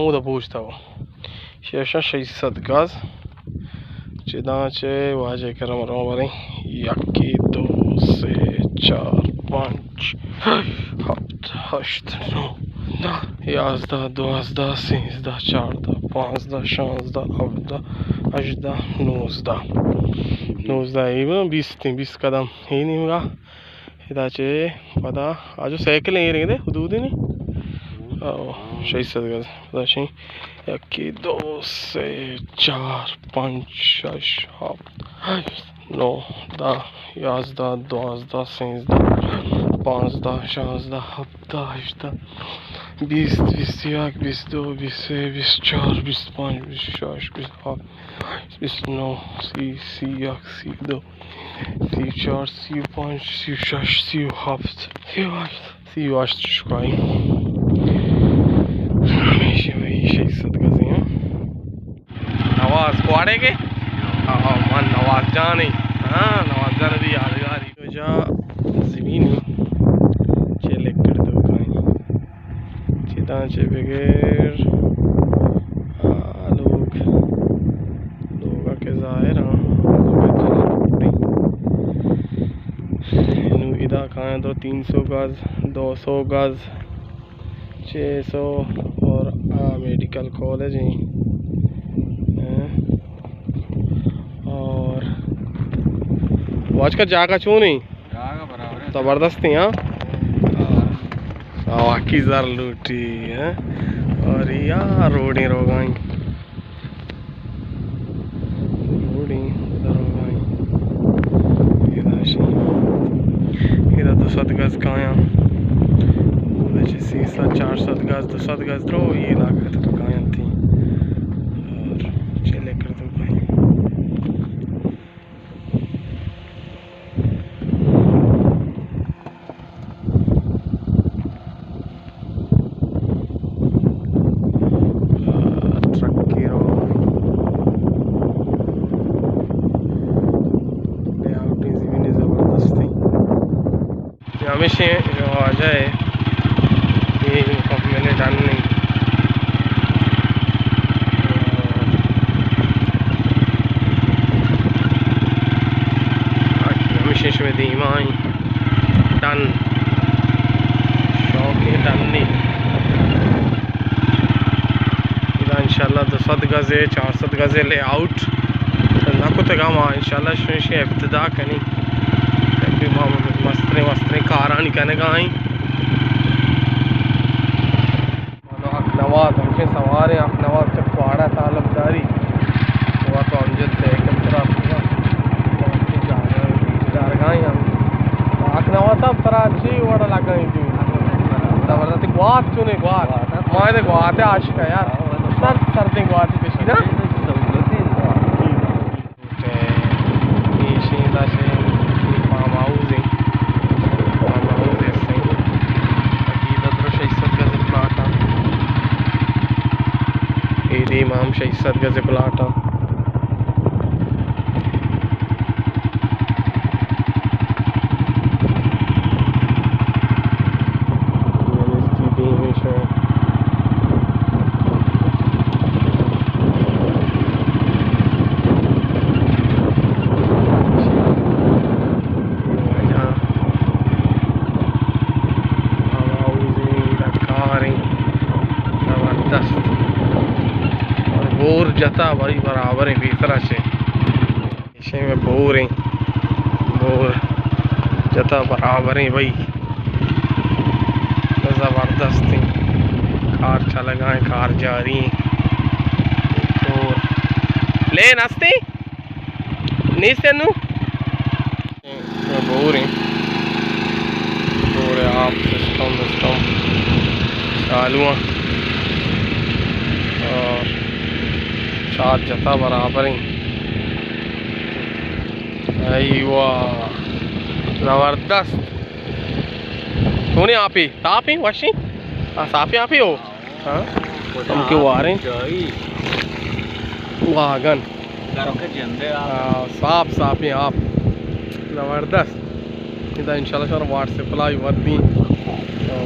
اودا پوچتا ہو۔ شیشہ شش سد گز۔ چداں چہ واجہ کرم رو بریں۔ یکے، دو، سے، چار، پنچ، ہفت، ہشت، نو، دہ، یازدہ، دوازدہ، سیزدہ، چاردہ، پانزدہ، شانزدہ، ہبدہ، ہژدہ، نوزدہ۔ نوزدہ، اے بیست، بیست قدم۔ اے نیمگا۔ ادا چہ پدا آجو سائیکل ایر دے حدود نی۔ او، شش سد گز۔ پدا چہ یکے، دو، سے، چار، پنچ، شش، ہفت، ہشت، نو، دہ، یازدہ، دوازدہ، سیزدہ، پانزدہ، شانزدہ، ہبدہ، ہژدہ، بیست، بیست یک، بیست دو، بیست سے، بیست چار، بیست پنچ، بیست شش، بیست ہفت، بیست نو، سی، سی یک، سی دو، سی چار، سی پنچ، سی شش، سی ہفت، سی ہشت، سی ہشت شکائی۔ ہمیشہ وہی شش سد گزی ہیں۔ نواز کواڑے کے؟ ہاں، من نواز جان ہی۔ ہاں، نواز جان بھی یادگاری۔ کجا زمینی چہ لکڑ تو کائیں۔ چداں چہ بغیر آ لوگ، لوگا کہ ظاہر ہاں، نو ادا کائیں تو تین سو گز، دو سو گز، چھ سو اور آ میڈیکل کالج ہیں۔ ہاں۔ اور واجہ کا جاگہ چون ہیں؟ جاگہ برابر ہے۔ زبردست ہیں، ہاں؟ ہاں۔ آ، واقعی زر لوٹی، ہاں؟ اور یا روڈیں روگائیں۔ روڈیں روگائیں۔ ادا شی۔ ادا دو سد گز کایاں۔ ادا چہ سی سد، چار سد گز، دو سد گز درو، یہ علاقہ تو کایاں تھی۔ اور چلے کر دو بھائی۔ ٹرک کی رو لے آؤٹ زمین زبردستی۔ ہمیشہ واجہ ہے، یہ مکمل ڈن نہیں۔ ہمیشہ شمے دیما آئی۔ ڈن۔ شوق ہے ڈن نہیں۔ ادا انشاءاللہ دو سد گز ہے، چار سد گز ہے لے آؤٹ۔ نہ کتگا ما انشاءاللہ شمشی ابتدا کنی۔ تاکہ ما مستریں مستریں کارانی کنگا آئیں۔ حق نواز ہمشے سواریں، حق نواز چہ کواڑا تعلق داری۔ وہ تو امجد سائیکل سرا پورا۔ جارگائیں ہم۔ حق نواز صاحب ترا چی وڑا لگائیں جو؟ زبردست گوات چونے گوات۔ ما دے گوات عاشق ہے یار۔ سرد سردیں گوات کشی نا۔ ایشی دا چہ فارم ہاؤس ہیں۔ فارم ہاؤس ہیں۔ عقیدہ درو شش سد گز پلاٹ ہیں۔ اے دیم ہم شش سد گز پلاٹ ہیں۔ زبردست۔ اور بور جتا بھائی برابر ہیں پیسرا سے۔ ایشی میں بور ہیں، بور جتا برابر ہیں بھائی، زبردست ہیں۔ کار چلگا ہیں، کار جاری ہیں۔ اور لین ہستے نیست نو۔ بور ہیں، بور آپ سسٹم سسٹم چالو ہیں۔ اور چار جتا برابر ہیں۔ ایوا، زبردست۔ چونے آپی؟ صافی؟ وشی؟ ہاں، صافی آپی ہو؟ ہاں؟ ہم کے واریں؟ واگن۔ ہاں، صاف صافی آپ۔ زبردست۔ ادا انشاءاللہ شر واٹس سپلائی ودی۔ تو